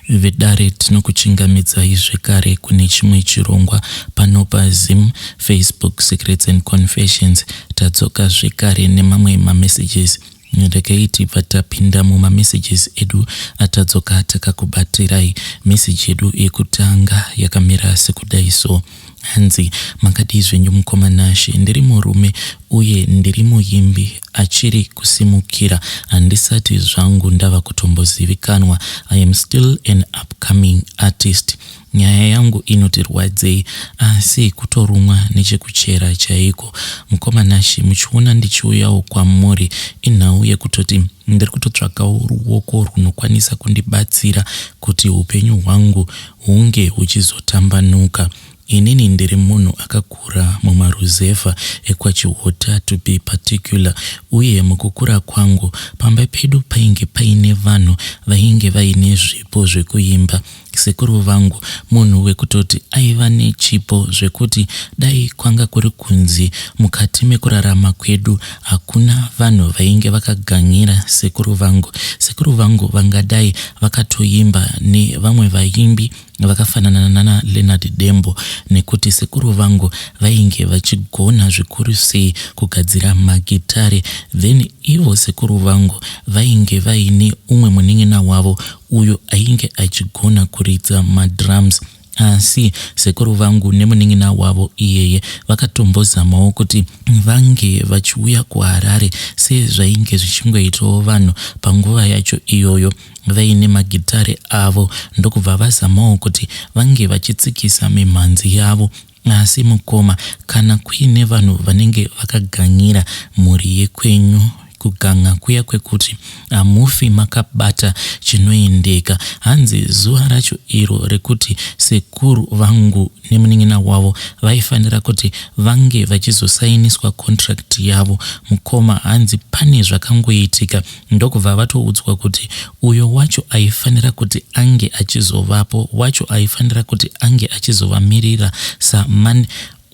Vedare tinokuchingamidzai zvekare kune chimwe chirongwa pano paZim Facebook Secrets and Confessions. Tadzoka zvekare nemamwe mamessages. Regai tibva tapinda mumamessages edu atadzoka takakubatirai. Message yedu yekutanga yakamira sekudai so. Hanzi makadii zvenyu mukoma Nashe, ndiri murume uye ndiri muimbi achiri kusimukira, handisati zvangu ndava kutombozivikanwa, I am still an upcoming artist. Nyaya yangu inoti rwadzei asi kutorumwa nechekuchera chaiko. Mukoma Nashe muchiona ndichiuyawo kwamuri inhau yekutoti ndiri kutotsvakawo ruoko rwunokwanisa kundibatsira kuti hupenyu hwangu hunge huchizotambanuka. Inini ndiri munhu akakura mumaruzevha ekwaChihota to be particular uye mukukura kwangu pamba pedu painge paine vanhu vainge vaine zvipo zvekuimba. Sekuru vangu munhu wekutoti aiva nechipo zvekuti dai kwanga kuri kunzi mukati mekurarama kwedu hakuna vanhu vainge vakagan'ira sekuru vangu. Sekuru vangu vangadai vakatoimba nevamwe vaimbi vakafanana nana Leonard Dembo nekuti sekuru vangu vainge vachigona zvikuru sei kugadzira magitare then ivo sekuru vangu vainge vaine umwe munin'ina wavo uyo ainge achigona kuridza madrums asi sekuru vangu nemunin'ina wavo iyeye vakatombozamawo kuti vange vachiuya kuHarare sezvainge zvichingoitawo vanhu panguva yacho iyoyo vaine magitare avo ndokubva vazamawo kuti vange vachitsikisa mimhanzi yavo Asi mukoma kana kuine vanhu vanenge vakaganyira mhuri yekwenyu kugan'a kuya kwekuti hamufi makabata chinoendeka. Hanzi zuva racho iro rekuti sekuru vangu nemunin'ina wavo vaifanira kuti vange vachizosainiswa contract yavo mukoma hanzi pane zvakangoitika Ndokubva vatoudzwa kuti uyo wacho aifanira kuti ange achizovapo wacho aifanira kuti ange achizovamirira saman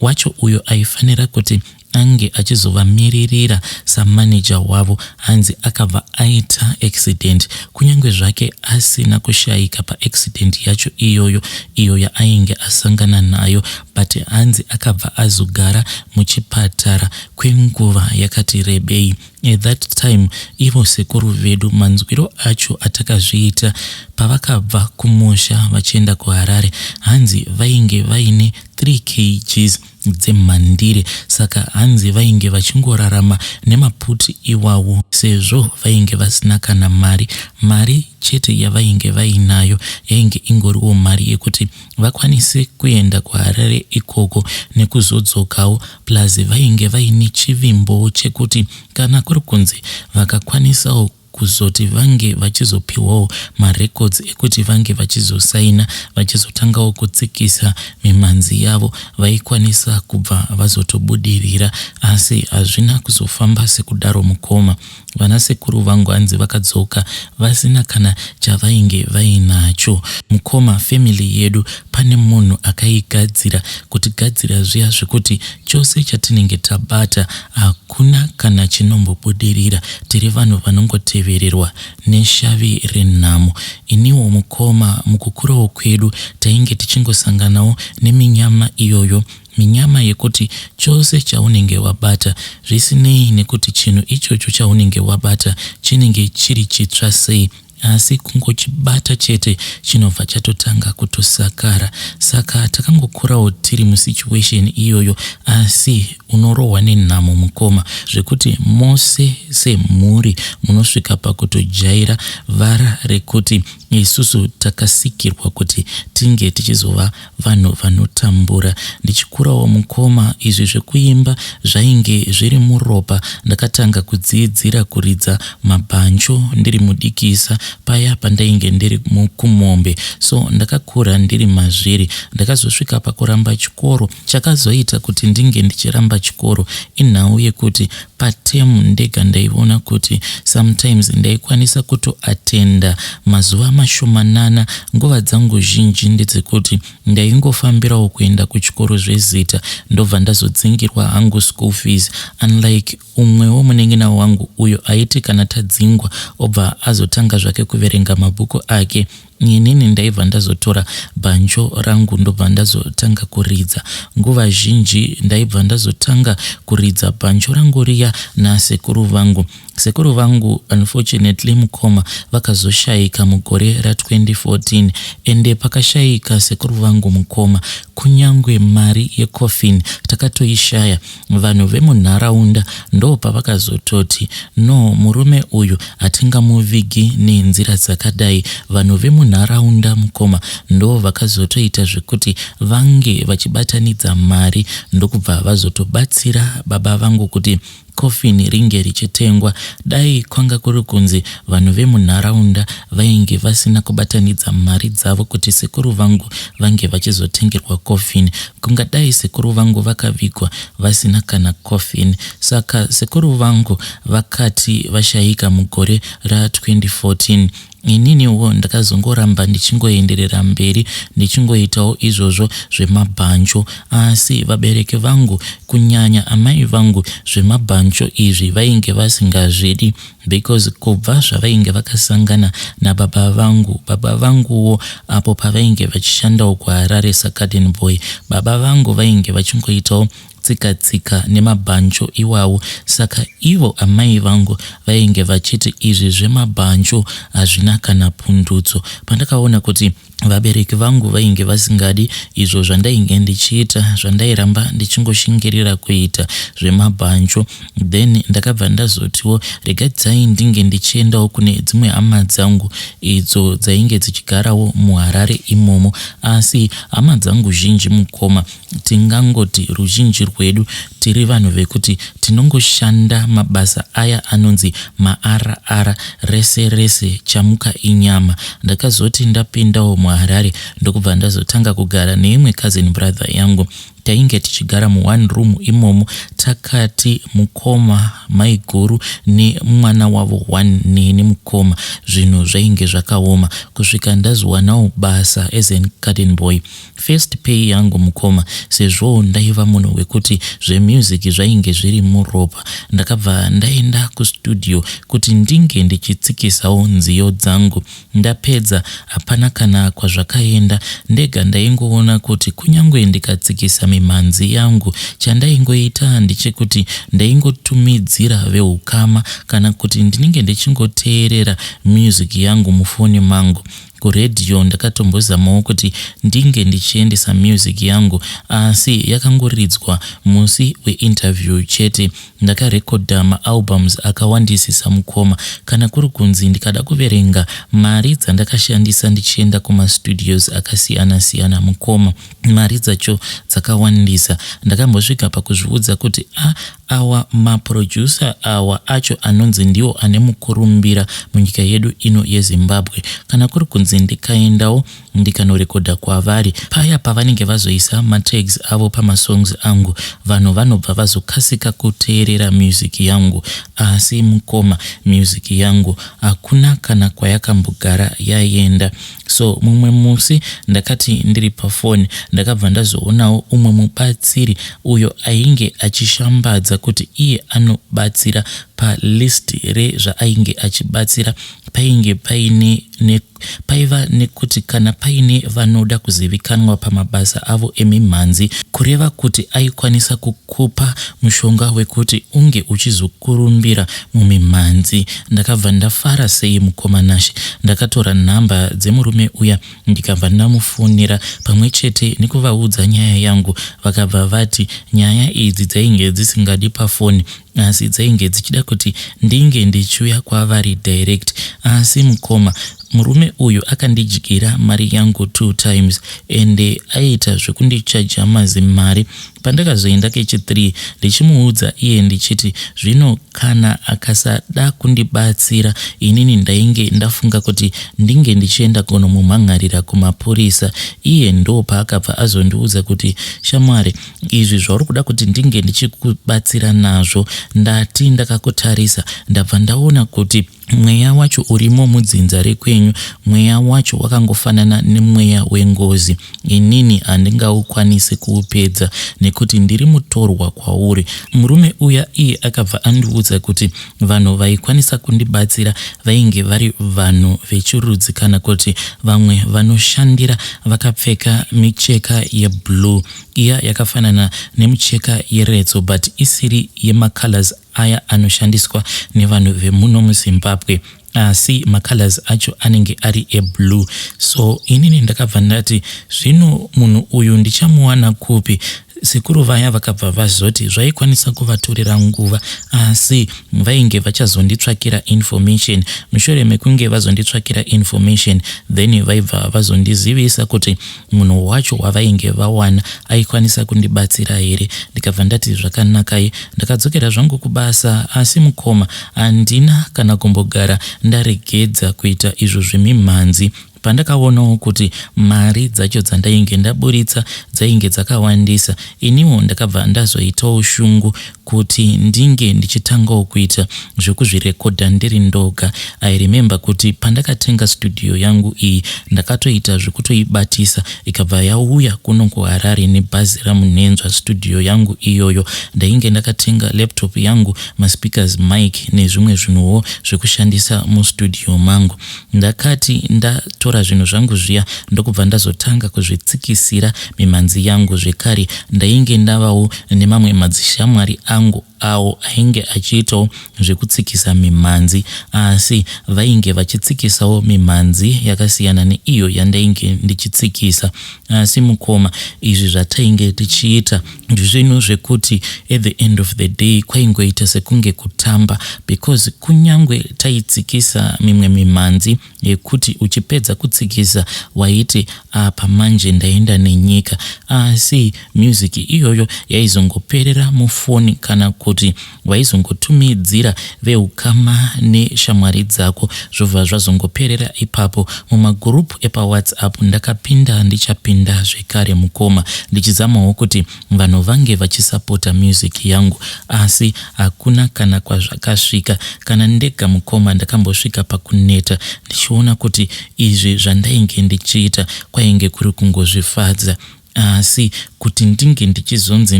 wacho uyo aifanira kuti ange achizovamiririra samanager wavo hanzi akabva aita accident kunyange zvake asina kushaika paaccident yacho iyoyo iyo yaainge asangana nayo but hanzi akabva azogara muchipatara kwenguva yakati rebei. At that time ivo sekuru vedu manzwiro acho atakazviita pavakabva kumusha vachienda kuHarare hanzi vainge vaine 3 kgs dzemhandire saka hanzi vainge vachingorarama nemaputi iwawo sezvo vainge vasina kana mari. Mari chete yavainge vainayo yainge ingoriwo mari yekuti vakwanise kuenda kuHarare ikoko nekuzodzokawo plus vainge vaine chivimbowo chekuti kana kuri kunzi vakakwanisawo kuzoti vange vachizopihwawo marecords ekuti vange vachizosaina vachizotangawo kutsikisa mimhanzi yavo vaikwanisa kubva vazotobudirira asi hazvina kuzofamba sekudaro mukoma. Vana sekuru vangu hanzi vakadzoka vasina kana chavainge vainacho. Mukoma family yedu pane munhu akaigadzira kutigadzira zviya zvekuti chose chatinenge tabata hakuna kana chinombobudirira. Tiri vanhu vanongotevererwa neshavi renhamo. Iniwo mukoma mukukurawo kwedu tainge tichingosanganawo neminyama iyoyo Minyama yekuti chose chaunenge wabata, zvisinei nekuti chinhu ichocho chaunenge wabata chinenge chiri chitsva sei, asi kungochibata chete chinobva chatotanga kutosakara. Saka takangokurawo tiri musituation iyoyo asi unorohwa nenhamo mukoma zvekuti mose semhuri munosvika pakutojaira vara rekuti Isusu takasikirwa kuti tinge tichizova vanhu vanotambura. Ndichikurawo mukoma izvi zvekuimba zvainge zviri muropa. Ndakatanga kudziidzira kuridza mabhanjo ndiri mudikisa paya pandainge ndiri kumombe. So ndakakura ndiri mazviri. Ndakazosvika pakuramba chikoro. Chakazoita kuti ndinge ndichiramba chikoro inhau yekuti paterm ndega ndaiona kuti sometimes ndaikwanisa kutoatenda mazuva mashomanana. Nguva dzangu zhinji ndedzekuti ndaingofambirawo kuenda kuchikoro zvezita ndobva ndazodzingirwa hangu school fees unlike umwewo munin'ina wangu uyo aiti kana tadzingwa obva azotanga zvake kuverenga mabhuku ake. Inini ndaibva ndazotora bhanjo rangu ndobva ndazotanga kuridza. Nguva zhinji ndaibva ndazotanga kuridza bhanjo rangu riya nasekuru vangu. Sekuru vangu unfortunately mukoma vakazoshaika mugore ra 2014 ende pakashaika sekuru vangu mukoma kunyangwe mari yecoffin takatoishaya. Vanhu vemunharaunda ndopavakazototi no murume uyu hatingamuvigi nenzira dzakadai. Vanhu vemunharaunda mukoma ndovakazotoita zvekuti vange vachibatanidza mari ndokubva vazotobatsira baba vangu kuti coffin ringe richitengwa. Dai kwanga kuri kunzi vanhu vemunharaunda vainge vasina kubatanidza mari dzavo kuti sekuru vangu vange vachizotengerwa coffin, kungadai sekuru vangu vakavigwa vasina kana coffin. Saka sekuru vangu vakati vashaika mugore ra 2014. Ininiwo ndakazongoramba ndichingoenderera mberi ndichingoitawo izvozvo zvemabhanjo asi vabereki vangu kunyanya amai vangu zvemabhanjo izvi vainge vasingazvidi because kubva zvavainge vakasangana nababa vangu baba vanguwo apo pavainge vachishandawo kuHarare sagarden boy baba vangu vainge vachingoitawo tsika tsika nemabhanjo iwawo saka ivo amai vangu vainge vachiti izvi zvemabhanjo hazvina kana pundutso. Pandakaona kuti vabereki vangu vainge vasingadi izvo zvandainge ndichiita zvandairamba ndichingoshingirira kuita zvemabhanjo then ndakabva ndazotiwo regadzai ndinge ndichiendawo kune dzimwe hama dzangu idzo dzainge dzichigarawo muHarare imomo asi hama dzangu zhinji mukoma Tingangoti ruzhinji rwedu tiri vanhu vekuti tinongoshanda mabasa aya anonzi maRR rese rese chamuka inyama. Ndakazoti ndapindawo muHarare ndokubva ndazotanga kugara neimwe cousin brother yangu. Tainge tichigara muone room imomo takati mukoma, maiguru nemwana wavo one neni mukoma. Zvinhu zvainge zvakaoma kusvika ndazowanawo basa as an garden boy. First pay yangu mukoma sezvo ndaiva munhu wekuti zvemusic zvainge zviri muropa ndakabva ndaenda kustudio kuti ndinge ndichitsikisawo nziyo dzangu. Ndapedza hapana kana kwazvakaenda ndega ndaingoona kuti kunyangwe ndikatsikisa mimhanzi yangu chandaingoita ndechekuti ndaingotumidzira veukama kana kuti ndinenge ndichingoteerera music yangu mufoni mangu. Kuradio ndakatombozamawo kuti ndinge ndichiendesa music yangu asi yakangoridzwa musi weinterview chete. Ndakarekodha maalbums akawandisisa mukoma. Kana kuri kunzi ndikada kuverenga mari dzandakashandisa ndichienda kumastudios akasiyana siyana mukoma, mari dzacho dzakawandisa. Ndakambosvika pakuzviudza kuti ah Awa ma producer awa acho anonzi ndiwo ane mukurumbira munyika yedu ino yeZimbabwe. Kana kuri kunzi ndikaendawo ndikanorekodha kwavari, paya pavanenge vazoisa ma tags avo pama songs angu, vanhu vanobva vazokasika kuteerera music yangu. Asi mukoma music yangu hakuna kana kwayakambogara yaenda. So mumwe musi ndakati ndiri pafoni ndakabva ndazoonawo umwe mubatsiri uyo ainge achishambadza kuti iye anobatsira palist rezvaainge achibatsira painge paine ne, paiva nekuti kana paine vanoda kuzivikanwa pamabasa avo emimhanzi kureva kuti aikwanisa kukupa mushonga wekuti unge uchizokurumbira mumimhanzi. Ndakabva ndafara sei mukoma Nashe. Ndakatora nhamba dzemurume uya ndikabva ndamufonera pamwe chete nekuvaudza nyaya yangu. Vakabva vati nyaya idzi dzainge dzisingadi pafoni asi dzainge dzichida kuti ndinge ndichiuya kwavari direct. Asi mukoma murume uyu akandidyira mari yangu two times ende aiita zvekundichaja mazimari. Pandakazoenda kechi-three ndichimuudza iye ndichiti zvino kana akasada kundibatsira inini ndainge ndafunga kuti ndinge ndichienda kunomumhan'arira kumapurisa. Iye ndopaakabva azondiudza kuti shamwari izvi zvauri kuda kuti ndinge ndichikubatsira nazvo ndati ndakakutarisa ndabva ndaona kuti. Mweya wacho urimo mudzinza rekwenyu, mweya wacho wakangofanana nemweya wengozi. Inini handingaukwanise kuupedza nekuti ndiri mutorwa kwauri. Murume uya iye akabva andiudza kuti vanhu vaikwanisa kundibatsira vainge vari vanhu vechirudzi kana kuti vamwe vanoshandira vakapfeka micheka yeblue iya yakafanana nemucheka yeretso but isiri yemacolors aya anoshandiswa nevanhu vemuno muZimbabwe asi macolors acho anenge ari eblue. So inini ndakabva ndati zvino munhu uyu ndichamuwana kupi? Sekuru vaya vakabva vazoti zvaikwanisa kuvatorera nguva asi vainge vachazonditsvakira information. Mushure mekunge vazonditsvakira information then vaibva vazondizivisa kuti munhu wacho wavainge vawana aikwanisa kundibatsira here ndikabva ndati zvakanakai. Ndakadzokera zvangu kubasa asi mukoma handina kana kumbogara ndaregedza kuita izvo zvemimhanzi pandakaonawo kuti mari dzacho dzandainge ndaburitsa dzainge dzakawandisa iniwo ndakabva ndazoitawo shungu kuti ndinge ndichitangawo kuita zvekuzvirekodha ndiri ndoga. I remember kuti pandakatenga studio yangu iyi ndakatoita zvekutoibatisa ikabva yauya kuno kuHarare nebhazi raMunhenzva studio yangu iyoyo. Ndainge ndakatenga laptop yangu, maspeakers, mic nezvimwe zvinhuwo zvekushandisa mustudio mangu. Ndakati ndatora zvinhu zvangu zviya ndokubva ndazotanga kuzvitsikisira mimhanzi yangu zvekare ndainge ndavawo nemamwe madzishamwari angu awo ainge achiitawo zvekutsikisa mimhanzi asi vainge vachitsikisawo mimhanzi yakasiyana neiyo yandainge ndichitsikisa asi mukoma izvi zvatainge tichiita zvinhu zvekuti at the end of the day kwaingoita sekunge kutamba because kunyangwe taitsikisa mimwe mimhanzi yekuti uchipedza kutsikisa waiti apa manje ndaenda nenyika asi music iyoyo yaizongoperera mufoni kana kuti waizongotumidzira veukama neshamwari dzako zvobva zvazongoperera ipapo. Mumagroup epaWhatsApp ndakapinda ndichapinda zvekare mukoma ndichizamawo kuti vanhu vange vachisapota music yangu asi hakuna kana kwazvakasvika. Kana ndega mukoma ndakambosvika pakuneta ndichiona kuti izvi zvandainge ndichiita kwainge kuri kungozvifadza asi kuti ndinge ndichizonzi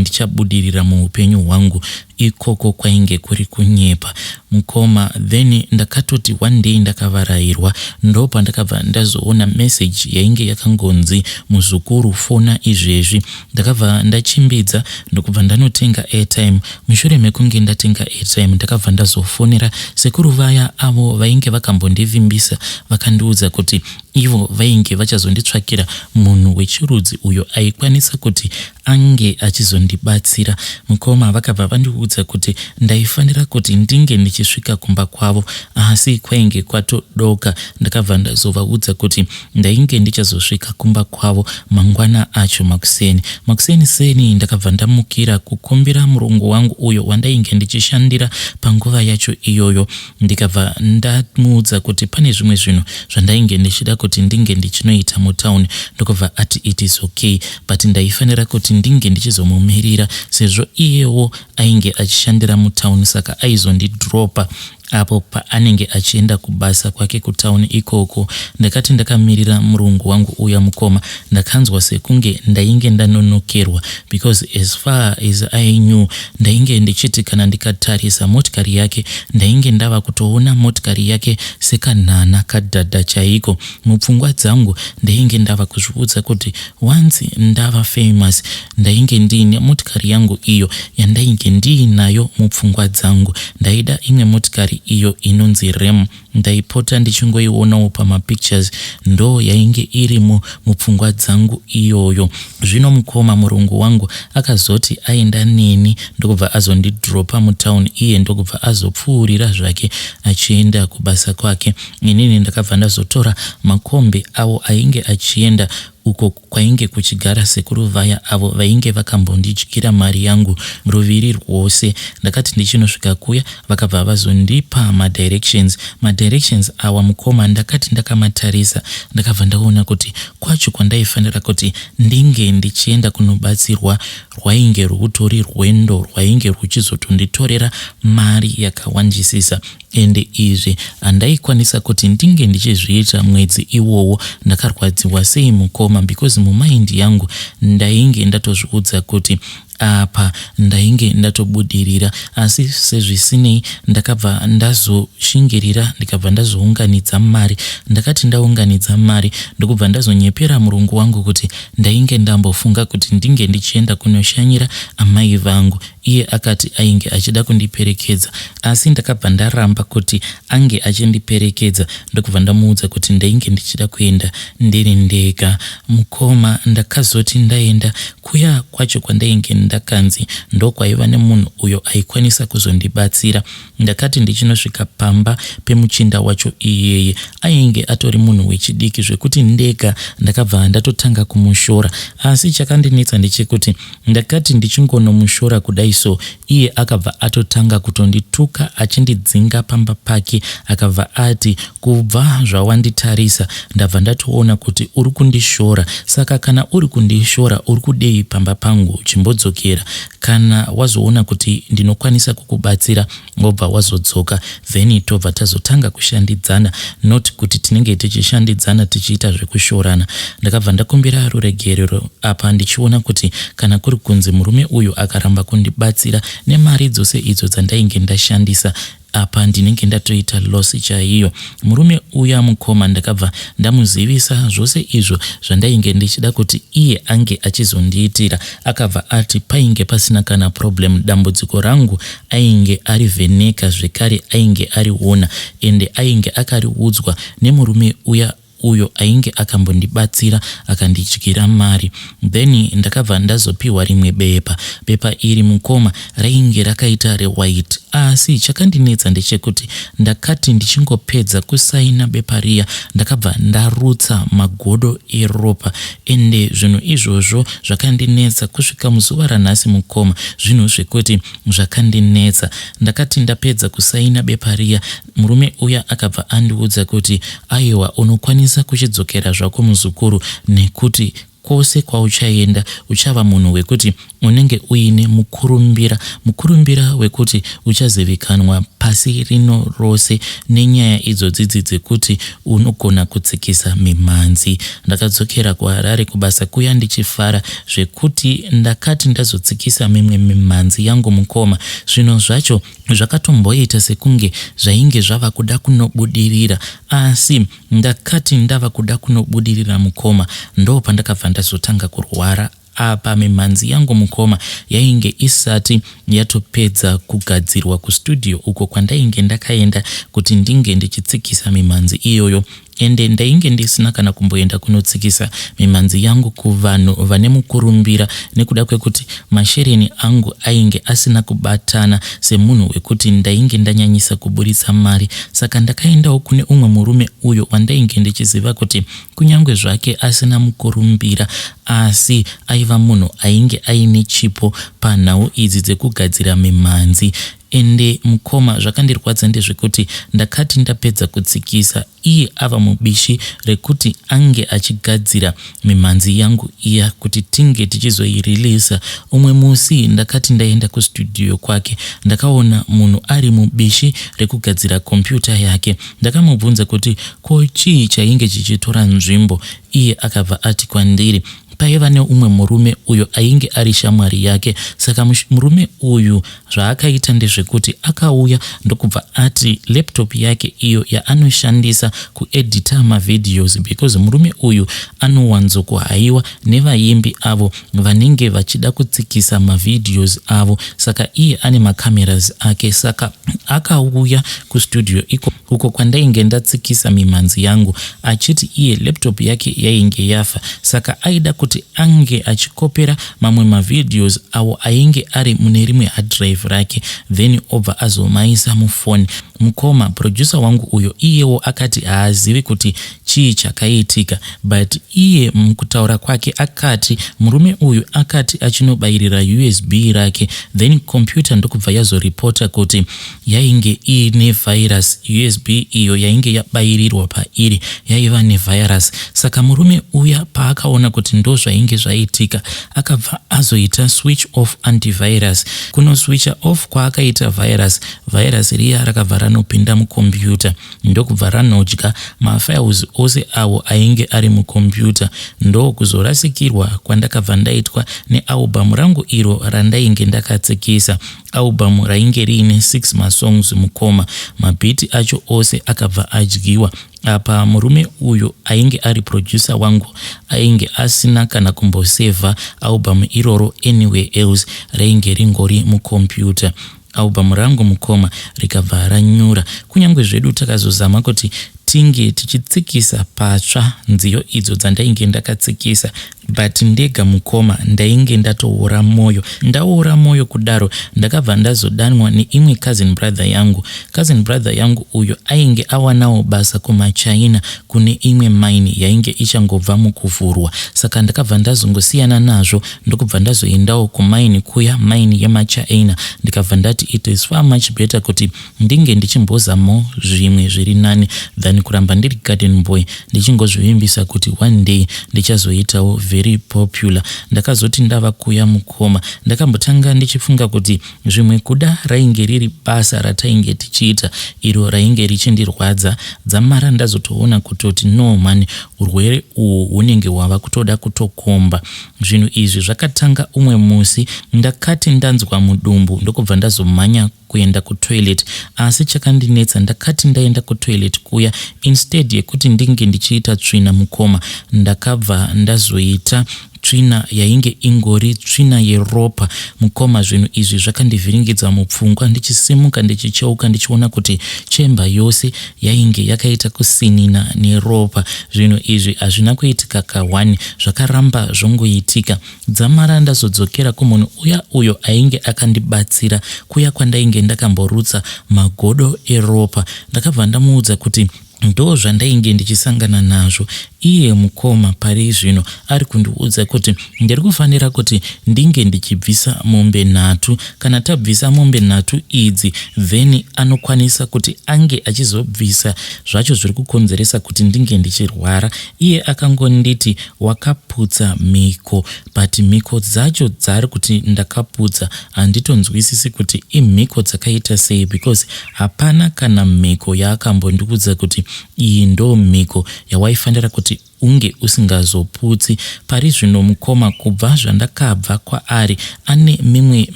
ndichabudirira muupenyu hwangu ikoko kwainge kuri kunyepa mukoma. Then ndakatoti one day ndakavarairwa ndopandakabva ndazoona message yainge yakangonzi muzukuru fona izvezvi. Ndakabva ndachimbidza ndokubva ndanotenga airtime. Mushure mekunge ndatenga airtime ndakabva ndazofonera sekuru vaya avo vainge vakambondivimbisa vakandiudza kuti Ivo vainge vachazonditsvakira munhu wechirudzi uyo aikwanisa kuti ange achizondibatsira. Mukoma vakabva vandiudza kuti ndaifanira kuti ndinge ndichisvika kumba kwavo asi kwainge kwatodoka. Ndakabva ndazovaudza kuti ndainge ndichazosvika kumba kwavo mangwana acho makuseni. Makuseni seni ndakabva ndamukira kukumbira murungu wangu uyo wandainge ndichishandira panguva yacho iyoyo ndikabva ndamuudza kuti pane zvimwe zvinhu zvandainge ndichida kuti ndinge ndichinoita mutown ndokubva ati it is okay but ndaifanira kuti ndinge ndichizomumirira sezvo iyewo ainge achishandira mutown saka aizondidropa apo paanenge achienda kubasa kwake kutown ikoko. Ndakati ndakamirira murungu wangu uya mukoma ndakanzwa sekunge ndainge ndanonokerwa because as far as I knew ndainge ndichiti kana ndikatarisa motikari yake ndainge ndava kutoona motikari yake sekanhana kadhadha chaiko. Mupfungwa dzangu ndainge ndava kuzviudza kuti once ndava famous ndainge ndiine motikari yangu iyo yandainge ndiinayo mupfungwa dzangu. Ndaida imwe motikari iyo inonzi Ram Ndaipota ndichingoionawo pamapictures ndo yainge irimo mupfungwa dzangu iyoyo. Zvino mukoma murungu wangu akazoti aenda neni ndokubva azondidropa mutown iye ndokubva azopfuurira zvake achienda kubasa kwake. Inini ndakabva ndazotora makombi awo ainge achienda. uko kwainge kuchigara sekuru vaya avo vainge vakambondidyira mari yangu ruviri rwose. Ndakati ndichinosvika kuya vakabva vazondipa madirections. Madirections awa mukoma ndakati ndakamatarisa ndakabva ndaona kuti kwacho kwandaifanira kuti ndinge ndichienda kunobatsirwa rwainge rwutori rwendo rwainge rwuchizotonditorera mari yakawandisisa ende izvi handaikwanisa kuti ndinge ndichizviita mwedzi iwowo. Ndakarwadziwa sei mukoma because mumind yangu ndainge ndatozviudza kuti apa ndainge ndatobudirira asi sezvisinei ndakabva ndazoshingirira ndikabva ndazounganidza mari. Ndakati ndaunganidza mari ndokubva ndazonyepera murungu wangu kuti ndainge ndambofunga kuti ndinge ndichienda kunoshanyira amai vangu. Iye akati ainge achida kundiperekedza asi ndakabva ndaramba kuti ange achindiperekedza ndokubva ndamuudza kuti ndainge ndichida kuenda ndiri ndega. Mukoma ndakazoti ndaenda kuya kwacho kwandainge ndakanzi ndokwaiva nemunhu uyo aikwanisa kuzondibatsira. Ndakati ndichinosvika pamba pemuchinda wacho iyeye ainge atori munhu wechidiki zvekuti ndega ndakabva ndatotanga kumushora. Asi chakandinetsa ndechekuti ndakati ndichingonomushora kudai so iye akabva atotanga kutondituka achindidzinga pamba pake akabva ati kubva zvawanditarisa ndabva ndatoona kuti uri kundishora saka kana uri kundishora uri kudei pamba pangu chimbodzokera kana wazoona kuti ndinokwanisa kukubatsira wobva wazodzoka then tobva tazotanga kushandidzana not kuti tinenge tichishandidzana tichiita zvekushorana. Ndakabva ndakumbira ruregerero apa ndichiona kuti kana kuri kunzi murume uyu akaramba kundibatsira nemari dzose idzo dzandainge ndashandisa apa ndinenge ndatoita loss chaiyo. Murume uya mukoma ndakabva ndamuzivisa zvose izvo zvandainge ndichida kuti iye ange achizondiitira. Akabva ati painge pasina kana problem dambudziko rangu ainge arivheneka zvekare ainge ariona ende ainge akariudzwa nemurume uya uyo ainge akambondibatsira akandidyira mari. Then ndakabva ndazopiwa rimwe bepa. Bepa iri mukoma rainge rakaita rewhite asi chakandinetsa ndechekuti ndakati ndichingopedza kusaina bepa riya ndakabva ndarutsa magodo eropa ende zvinhu izvozvo zvakandinetsa kusvika muzuva ranhasi mukoma zvinhu zvekuti zvakandinetsa. Ndakati ndapedza kusaina bepa riya murume uya akabva andiudza kuti aiwa unokwanisa kuchidzokera zvako muzukuru nekuti kwose kwauchaenda uchava munhu wekuti unenge uine mukurumbira, mukurumbira wekuti uchazivikanwa pasi rino rose nenyaya idzodzidzi dzekuti unogona kutsikisa mimhanzi. Ndakadzokera kuHarare kubasa kuya ndichifara zvekuti ndakati ndazotsikisa mimwe mimhanzi yangu mukoma. Zvinhu zvacho zvakatomboita sekunge zvainge zvava kuda kunobudirira asi ndakati ndava kuda kunobudirira mukoma ndopandakabva ndazotanga kurwara apa mimhanzi yangu mukoma yainge isati yatopedza kugadzirwa kustudio uko kwandainge ndakaenda kuti ndinge ndichitsikisa mimhanzi iyoyo ende ndainge ndisina kana kumboenda kunotsikisa mimhanzi yangu kuvanhu vane mukurumbira nekuda kwekuti mashereni angu ainge asina kubatana semunhu wekuti ndainge ndanyanyisa kuburitsa mari saka ndakaendawo kune umwe murume uyo wandainge ndichiziva kuti Kunyangwe zvake asina mukurumbira asi aiva munhu ainge aine chipo panhau idzi dzekugadzira mimhanzi. Ende mukoma zvakandirwadza ndezvekuti ndakati ndapedza kutsikisa iye ava mubishi rekuti ange achigadzira mimhanzi yangu iya kuti tinge tichizoireleaser. Umwe musi ndakati ndaenda kustudio kwake ndakaona munhu ari mubishi rekugadzira computer yake. Ndakamubvunza kuti ko chii chainge chichitora nzvimbo iye akabva ati kwandiri paiva neumwe murume uyo ainge ari shamwari yake saka murume uyu zvaakaita ndezvekuti akauya ndokubva ati laptop yake iyo yaanoshandisa kuedita mavideos because murume uyu anowanzokuhaiwa nevaimbi avo vanenge vachida kutsikisa mavideos avo saka iye ane macameras ake saka akauya kustudio iko uko kwandainge ndatsikisa mimhanzi yangu achiti iye laptop yake yainge yafa saka aida kuti ange achikopera mamwe mavideos awo ainge ari mune rimwe hard drive rake then obva azomaisa mufoni mukoma producer wangu uyo iyewo akati haazivi kuti chii chakaitika, but iye mukutaura kwake akati murume uyu akati achinobayirira USB rake, then computer ndokubva yazoripota kuti yainge iine virus. USB iyo yainge yabayirirwa pairi yaiva nevirus. Saka murume uya paakaona kuti ndo zvainge zvaitika, akabva azoita switch off antivirus. Kunoswitcha off kwaakaita virus, virus riya rakabva ranopinda mukombiyuta, ndokubva ranodya mafiles ose awo ainge ari mukombiyuta. Ndokuzorasikirwa kwandakabva ndaitwa nealbum rangu iro randainge ndakatsikisa. Album rainge riine 6 masongs, mukoma. Mabhiti acho ose akabva adyiwa. Apa murume uyu ainge ari producer wangu ainge asina kana kumbosevha album iroro anywhere else, rainge ringori mukombiyuta. Album rangu, mukoma, rikabva ranyura. Kunyange zvedu takazozama kuti tinge tichitsikisa patsva nziyo idzo dzandainge ndakatsikisa, but ndega, mukoma, ndainge ndatoora mwoyo. Ndaora mwoyo kudaro, ndakabva ndazodanwa neimwe cousin brother yangu. Cousin brother yangu uyo ainge awanawo basa kumaChina, kune imwe mine yainge ichangobva mukuvhurwa. Saka ndakabva ndazongosiyana nazvo, ndokubva ndazoendawo kumaini kuya, maini yemaChina. Ndikabva ndati it is far much better kuti ndinge ndichimbozamo zvimwe zviri nani than kuramba ndiri garden boy, ndichingozvivimbisa kuti one day ndichazoitawo very popular. Ndakazoti ndava kuya, mukoma, ndakambotanga ndichifunga kuti zvimwe kuda rainge riri basa ratainge tichiita iro rainge richindirwadza. Dzamara ndazotoona kutoti no man, urwere uhwu hunenge hwava kutoda kutokomba. Zvinhu izvi zvakatanga umwe musi. Ndakati ndanzwa mudumbu, ndokubva ndazomhanya kuenda kutoilet. Asi chakandinetsa, ndakati ndaenda kutoilet kuya, instead yekuti ndinge ndichiita tsvina, mukoma, ndakabva ndazoita tsvina yainge ingori tsvina yeropa. Mukoma, zvinhu izvi zvakandivhiringidza mupfungwa. Ndichisimuka, ndichicheuka, ndichiona kuti chamber yose yainge yakaita kusinina neropa. Zvinhu izvi hazvina kuitika ka1, zvakaramba zvongoitika. Dzamara ndazodzokera kumunhu uya uyo ainge akandibatsira kuya kwandainge ndakamborutsa magodo eropa. Ndakabva ndamuudza kuti ndo zvandainge ndichisangana nazvo. Iye, mukoma, pari zvino ari kundiudza kuti ndiri kufanira kuti ndinge ndichibvisa mombe 3. Kana tabvisa mombe 3 idzi, then anokwanisa kuti ange achizobvisa zvacho zviri kukonzeresa kuti ndinge ndichirwara. Iye akangonditi wakaputsa mhiko, but mhiko dzacho dzaari kuti ndakaputsa handitonzwisisi kuti imhiko dzakaita sei, because hapana kana mhiko yaakambondiudza kuti iyi ndo mhiko yawaifanira kuti unge usingazoputsi. Pari zvino, mukoma, kubva zvandakabva kwaari, ane mimwe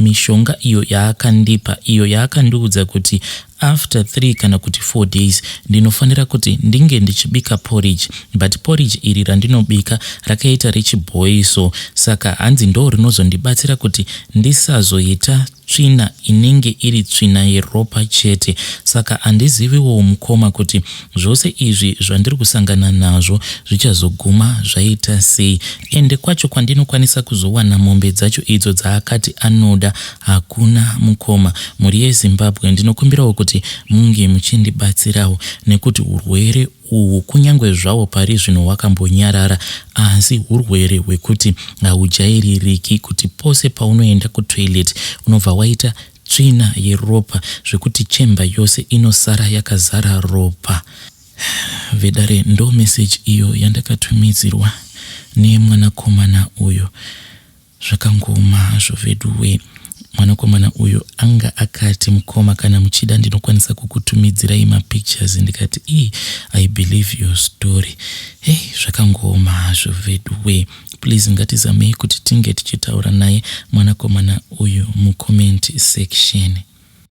mishonga iyo yaakandipa, iyo yaakandiudza kuti after 3 kana kuti 4 days ndinofanira kuti ndinge ndichibika porridge, but porridge iri randinobika rakaita rechibhoiso. Saka hanzi ndo rinozondibatsira kuti ndisazoita tsvina inenge iri tsvina yeropa chete. Saka handiziviwo, mukoma, kuti zvose izvi zvandiri kusangana nazvo zvichazoguma zvaita sei. Ende kwacho kwandinokwanisa kuzowana mombe dzacho idzo dzaakati anoda hakuna. Mukoma, mhuri yeZimbabwe, ndinokumbirawo kuti munge muchindibatsirawo, nekuti urwere uhwu, kunyange zvavo pari zvino hwakambonyarara, asi urwere hwekuti haujaiririki, kuti pose paunoenda kutoilet unobva waita tsvina yeropa, zvekuti chamber yose inosara yakazara ropa. Vedare, ndo meseji iyo yandakatumidzirwa nemwanakomana uyu. Zvakangoma hazvo veduwe. Mwanakomana uyu anga akati, "Mukoma, kana muchida ndinokwanisa kukutumidzirai mapictures." Ndikati, "Ii, I believe your story." Hei, zvakangoma hazvo veduwe. Please, ngatizamei kuti tinge tichitaura naye mwanakomana uyu mucomment section.